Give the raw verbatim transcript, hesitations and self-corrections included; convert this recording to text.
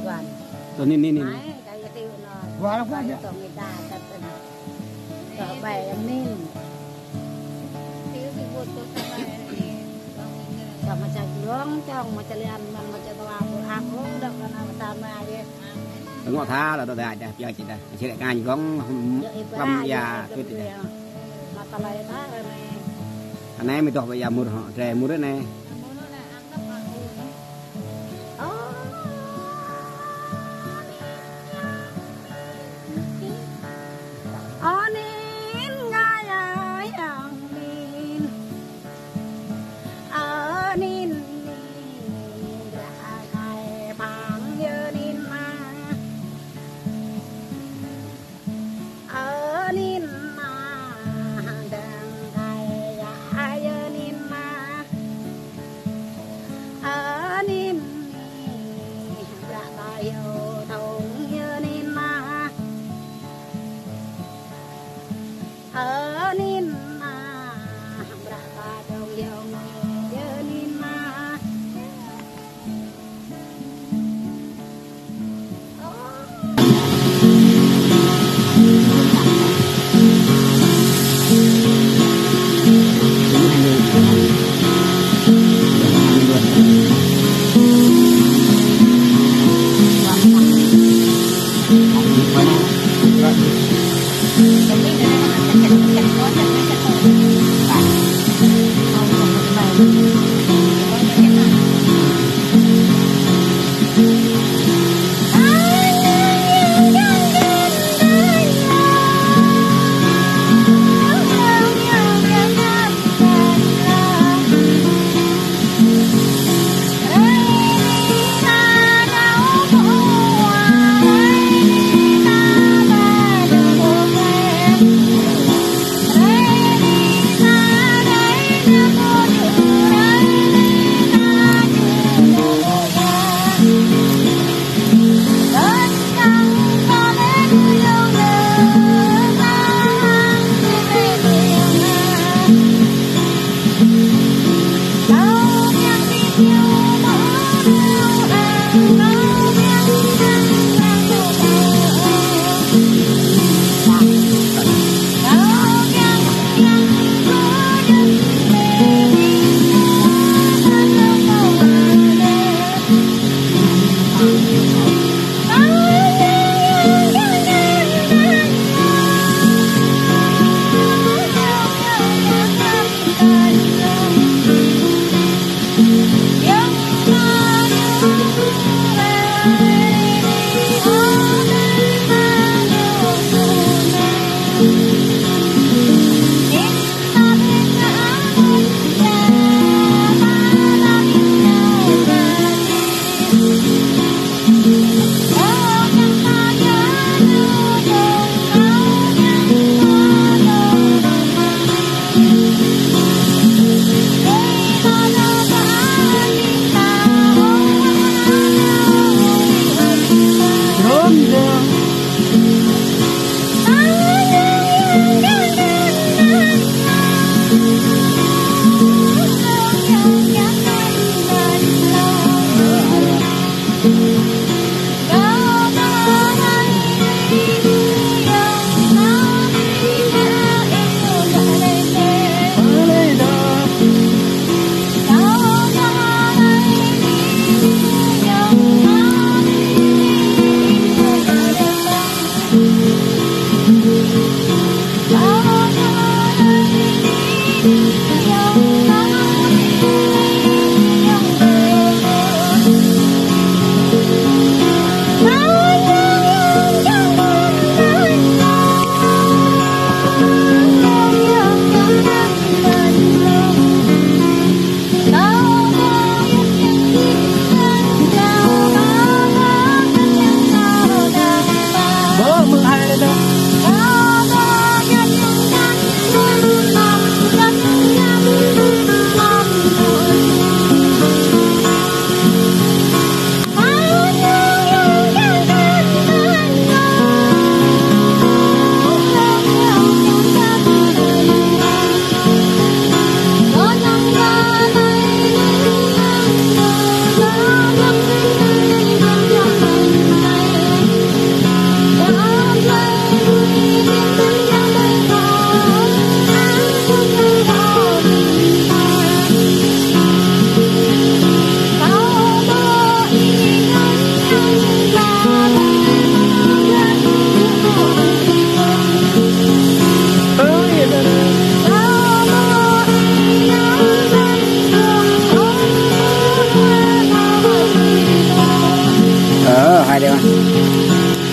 Tơ anŭn, anŭn, anŭn. Mai, kâo yơh tiu anŭn. Wah, wah, kâo yơh tiu anŭn. Tơ ƀai anŭn. Tơ mă čar glông, čong mă čar lian, mă čar tơwa, ƀu ăp, ôh, dŏ kơ ană mơta mă yơh. Tơngŏ tha lah tơ dah, dah, pioh čih dah. Čih lĕ kơ ană glông, hlăm ia, tui tih dah. Mă tơlơi tha, ră anai. Anai mơ̆ tŏh ƀơi ia mur hŏ, drơi mur anai. Ơ anŭn, ngă ia yang anŭn. Ơ anŭn, anŭn, ră anai pang yơh anŭn mă. Ơ anŭn mă, dơ̆ng kơ ia yơh anŭn mă. Ơ anŭn, ră ta yơh tong yơh anŭn mă. Ơ anŭn mă, ră ta tong yơh anŭn mă. Adai.